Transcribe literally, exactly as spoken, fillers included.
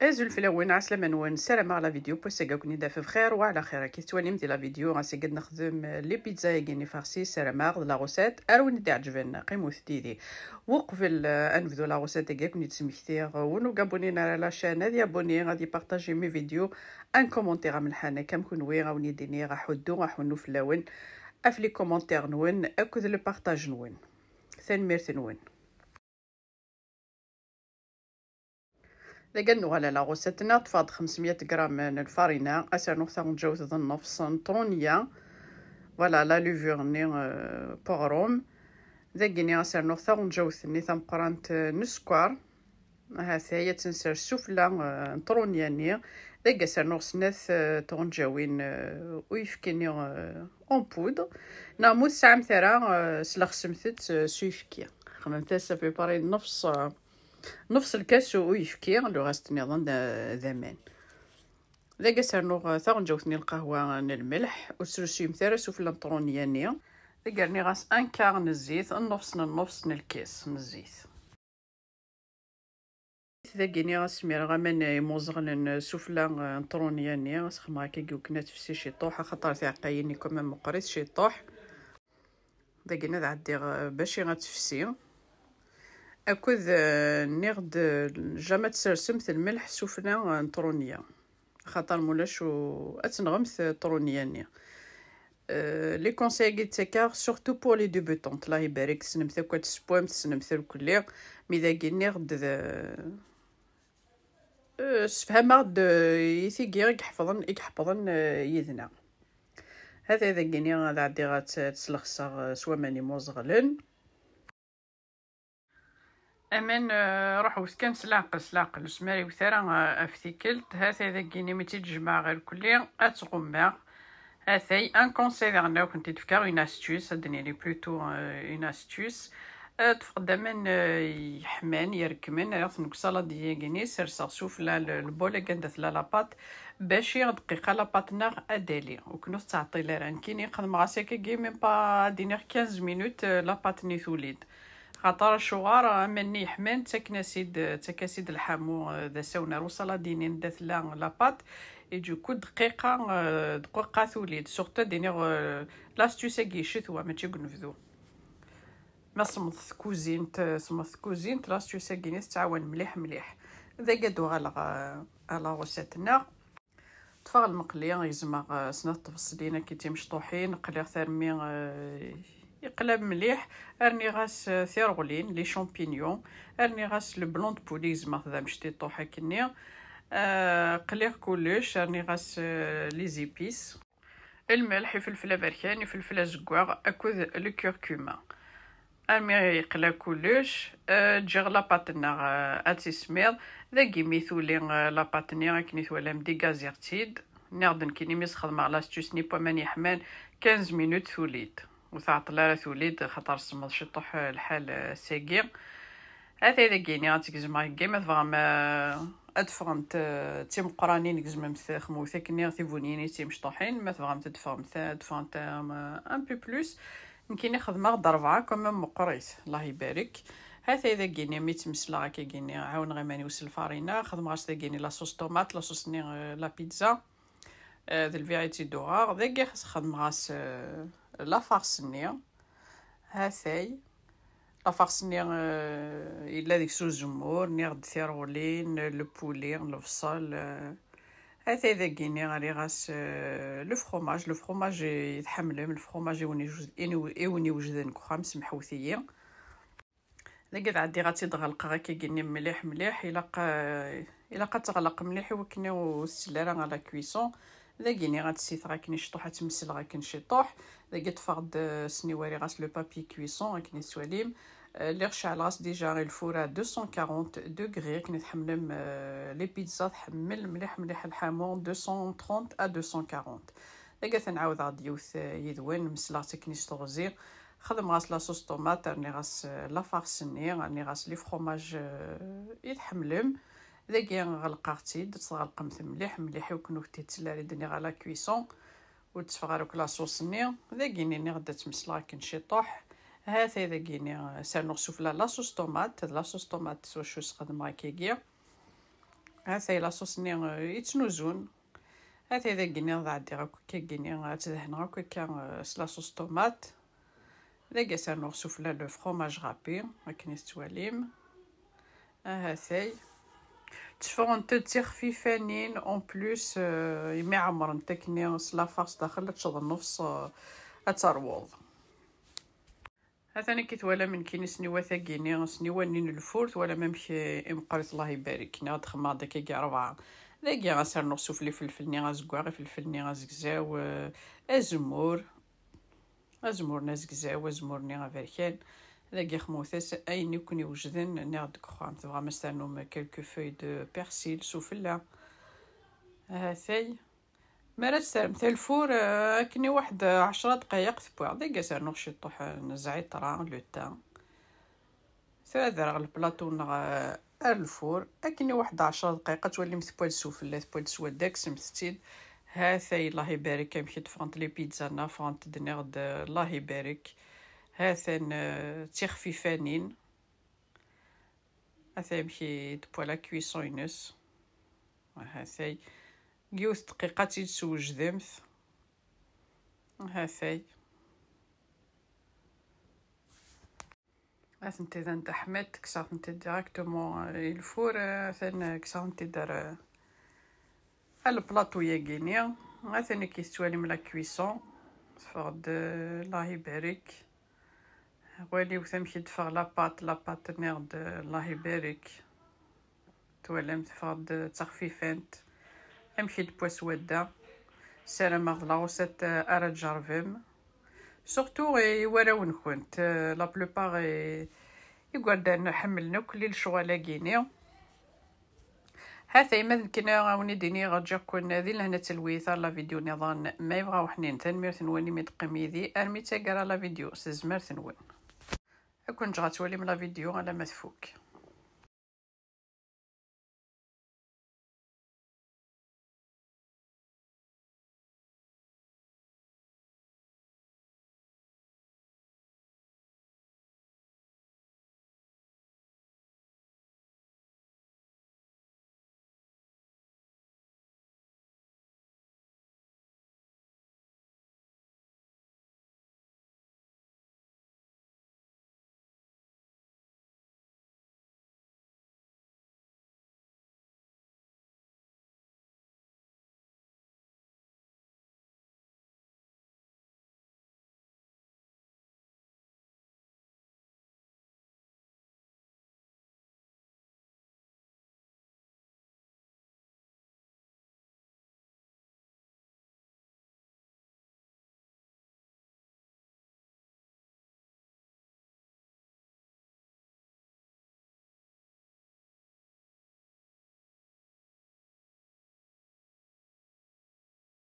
Azul fell-awen, ɛeslama-nwen, ssarameɣ la vidéo n wass-agi ad ken-id-taf bxir wa ɛla xir. Akka tettwalim di la vidéo, ass-agi ad nexdem les pizzas-agi n ifarsi, ssarameɣ d la recette ara wen-d-iɛeǧben, qqimet did-i. Uqbel, eh, ad nebdu la recette-agi, ad ken-id-smektiɣ, eh, win ur abonné ara la chaîne, ad yabonné, ad ypartaji mes vidéos, un commentaire amelḥan akka am kenwi, ad wen-id-iniɣ aḥuddu, aḥunnu fell-awen, ɣef les commentaires-nwen akked le partage-nwen. Tanemmirt-nwen. Dagi ad nuɣal ɣer la recette-nneɣ, ṭṭfeɣ-d xemsmya gram n lfarina, ad s-rnuɣ taɣenǧawt d nnefṣ n ṭruniya, voilà, la levure-nni, euh, n uɣrum. Dagi-nni ad s-rnuɣ taɣenǧawt-nni tameqqrant, euh, n sskeṛ. Ahat aya ad tt-nsers sufella, euh, n ṭruniya-nni. Dagi ad s-rnuɣ snat, euh, tɣenǧawin, euh, n uyefki-nni, euh, en poudre. Neɣ ma ur tesɛamt ara, euh, slexsemt-tt, euh, s uyefki. Xedmemt-as à peu près nnefṣ, euh, nnefṣ lkas n uyefki, le reste nniḍen d, d aman. Dagi ad s-rnuɣ, eh, taɣenǧawt-nni n lqahwa n lmelḥ, ur srusuyemt ara sufella n ṭruniya-nni. Dagi rniɣ-as un quart n zzit, nnefṣ n nnefṣ n lkas n zzit. Dagi-nni ad smireɣ aman imuẓɣlen sufella, eh, n ṭruniya-nni, ad s-xedmeɣ akka i wakken ad tefsi ciṭuḥ, axaṭer tiɛeqqayin-nni quand même meqqrit ciṭuḥ. Dagi ad ɛeddiɣ, eh, bac ad tefsi. Akked, eh, nniɣ-d, eh, jamais ad tsersemt lmelḥ sufella, eh, n ṭruniya. Xaṭer mulac u-, ad tenɣemt, eh, ṭruniya-nni. Eh, les conseils-agi d-ttakeɣ surtout pour les débutantes. Allah ibarek, tessnemt akk ad tessewwem, tessnemt irkelli. Mi dagi nniɣ-d d, eh, sefhameɣ-d, eh, i tigi i iḥefḍen, i iḥefḍen, eh, yid-neɣ. Hata dagi-nni ad ɛeddiɣ ad tt-, ad tt-slexseɣ, eh, s waman imuẓɣlen. Aman, eh, ruḥ wet kan s leɛqel, s leɛqel, ur smariwet ara, eh, ɣef tikkelt. Hata dagi-nni mi tt-id-jemɛeɣ irkelli, ad tt-ɣummeɣ. Atay, un conseil daɣen ad kent-id-fkeɣ, une astuce, ad d-nini plutôt, euh, une astuce. Euh, ṭṭfeɣ-d aman, euh, yeḥman, yerkmen, rriɣ-ten deg usaladiya-agi-nni, serseɣ sufella le, le bol-agi anda tella la pâte, bac i dqiqa la pâte-nneɣ ad d-tali. Ur ken-tettɛeṭṭil ara. Nekkini xedmeɣ-as akkagi, même pas ad d-iniɣ quinze minutes, euh, la pâte-nni tuli-d. Xaṭer acuɣer, aman-nni yeḥman, ttaken-as-id, ttak-as-id lḥamu, euh, d asawen ar usaladi-nni anda tella la pâte, et du coup, dqiqa, euh, dqiqa tuli-d. Surtout ad d-iniɣ, euh, l'astuce-agi ccetwa, mačči deg unebdu. Ma semmeḍ tkuzint, euh, semmeḍ tkuzint, l'astuce-agi-nni tettɛawan mliḥ, mliḥ. Dagi ad d-uɣaleɣ, euh, à la recette-nneɣ. Ṭṭfeɣ lmeqli, gezmeɣ, euh, snat tbesselin akka d timecṭuḥin, qliɣ-t armi, euh, yeqla mliḥ, rniɣ-as, euh, tireɣlin, les champignons, rniɣ-as le blanc de poulet, gezmeɣ-t d amecṭuḥ akkenni, euh, qliɣ kullec, rniɣ-as, euh, les épices, lmelḥ, ifelfel aberkan, ifelfel azeggaɣ akked le curcuma. Armi yeqla kullec, eh, ǧǧiɣ la pâte-nneɣ, eh, ad tismiḍ. Dagi mi tuli, eh, la pâte-nni, akken i twalam, digaziɣ-tt-id. Nniɣ-d nekkini mi s-xedmeɣ l'astuce-nni n waman yeḥman, quinze minutes tuli-d. Ur tɛeṭṭel ara tuli-d, xaṭer semmeḍ ciṭuḥ, eh, lḥal, eh, ass-agi. Atay dagi-nni ad tt-gezmeɣ deg-i, ma tebɣam, eh, ad ffɣent, eh, d timeqqranin, gezmemt taxmut akkenni, tibuniyin d timecṭuḥin, ma tebɣamt ad ffɣemt, ad ffɣent, eh, un peu plus. Nekkini xedmeɣ-d rebɛa, quand même meqqrit, Allah ibarek. Hatay dagi-nni mi ttmesleɣ akkagi-nni, ɛawneɣ iman-iw s lfarina, xedmeɣ-as dagi-nni la sauce tomate, la sauce-nni, euh, la pizza, euh, d lbiɛ i tt-id-uɣeɣ. Dagi xedmeɣ-as, euh, la farce-nni. Hatay. La farce-nni, euh, yella deg-s uzemmur, nniɣ-d tireɣlin, le poulet, lebṣel, euh, Atay dagi-nni rriɣ-as, euh, le fromage. Le fromage i tḥemmlem, le fromage i wen-iwj-, i wen-iwejden deg uxxam, semḥewt-iyi. Dagi ad ɛeddiɣ ad tt-id-ɣelqeɣ akkagi-nni mliḥ, mliḥ. Ilaq, euh, ilaq ad teɣleq mliḥ i wakken ur tsell ara à la cuisson. Dagi-nni ad tt-siteɣ akken i ciṭuḥ, ad tt-mesleɣ akken ciṭuḥ. Dagi ṭṭfeɣ-d, euh, sniwariɣ-as le papier cuisson akken i tettwalim. Euh, lliɣ ceɛleɣ-as déjà i lfur à deux cent quarante degrés, akken i tḥemmlem, euh, les pizzas, tḥemmel mliḥ mliḥ lḥamu, deux cent trente à deux cent quarante. Dagi ad ten-ɛawdeɣ-d yiwet, euh, yid-wen, mesleɣ-tt akken i s-teɣzi. Xedmeɣ-as la sauce tomate, rniɣ-as, euh, la farce-nni, rniɣ-as les fromages, euh, i tḥemmlem. Dagi ɣelqeɣ-tt-id, ad tɣelqemt mliḥ mliḥ i wakken ur tent-id-telli ara d-nniɣ à la cuisson. Ur d-teffeɣ ara akk la sauce-nni. Dagi-nni nniɣ-d ad tt-mesleɣ akken ciṭuḥ. Hatay dagi-nni, sernuɣ sufella la sauce tomate. D la sauce tomate s wacu sxedmeɣ akkagi. Ha-t-ay la sauce-nni, euh, yettnuzun. Ha-t-ay dagi-nni ad ɛeddiɣ akk akka-gini, ad tt-dehneɣ akk akka, euh, s la sauce tomate. Dagi ad s-rnuɣ sufella le fromage râpé, akken i tettwalim. Ahatay. Tteffɣent-d d tixfifanin, en plus, euh, imi ɛemrent akkenni s la farce daxel, ad teččeḍ nnefs, euh, ad terwuḍ. Atan akka twalam nekkini sniwa tagini, sniwa-nni n lfur, twalam amek i meqqrit, Allah ibarek. Nniɣ-d xemmeɣ-d akka rebɛa. Dagi ad s-rnuɣ sufella ifelfel-nni azeggaɣ, ifelfel-nni azegzaw, euh, azemmur. Azemmur-nni azegzaw, azemmur-nni aberkan. Dagi xemmet-as ayen i ken-iwejden, nniɣ-d deg uxxam. Tebɣam ad s-ternum quelques feuilles de persil sufella. Ahatay. Mi ara tt-terremt ar lfur, euh, akken i waḥed ɛecra dqayeq tewwa. Dagi ad s-rnuɣ ciṭuḥ n zɛitra, le thym. Tura ad rreɣ le plateau-nneɣ, euh, ar lfur. Akken i waḥed ɛecra dqayeq ad twalim tewwa-d sufella, tewwa-d swadda, kksemt-tt-id. Ha-t-ay, Allah ibarek, amek i d-ffɣent les pizzas-nneɣ, ffɣent-d, nniɣ-d, euh, Allah ibarek. Ha-t-an, euh, d tixfifanin. Ha-t-ay amek i d-tewwa la cuisson-ines. Ha-t-ay. Yiwet dqiqa ad tt-id-swejdemt. Ha-t-ay. Atenti d anda ḥmiḍ, kkseɣ-tent-id directement i lfur, atan kkseɣ-tent-id ar, ar le plateau-yagi-ni. Atan akka tettwalim la cuisson, teffeɣ-d, Allah ibarek. Waliwt amek i d-teffeɣ la pâte, la pâte nniɣ-d, Allah ibarek. Twalam teffeɣ-d d taxfifant. Amek i d-tewwa swadda. Ssarameɣ d la recette ara tjerrbem. Surtout i warraw-nkent. La plupart i, igerdan ḥemmlen akk li lecɣal-agi-ni. Ha-t-ay ma d nekkini a wen-id-iniɣ ǧǧiɣ-ken di lehna d talwit ar la vidéo niḍen ma yebɣa uḥnin. Tanemmirt-nwen imi d-teqqim yid-i armi d taggara la vidéo s tezmert-nwen. Ad ken-ǧǧeɣ ad twalim la vidéo alamma tfuk.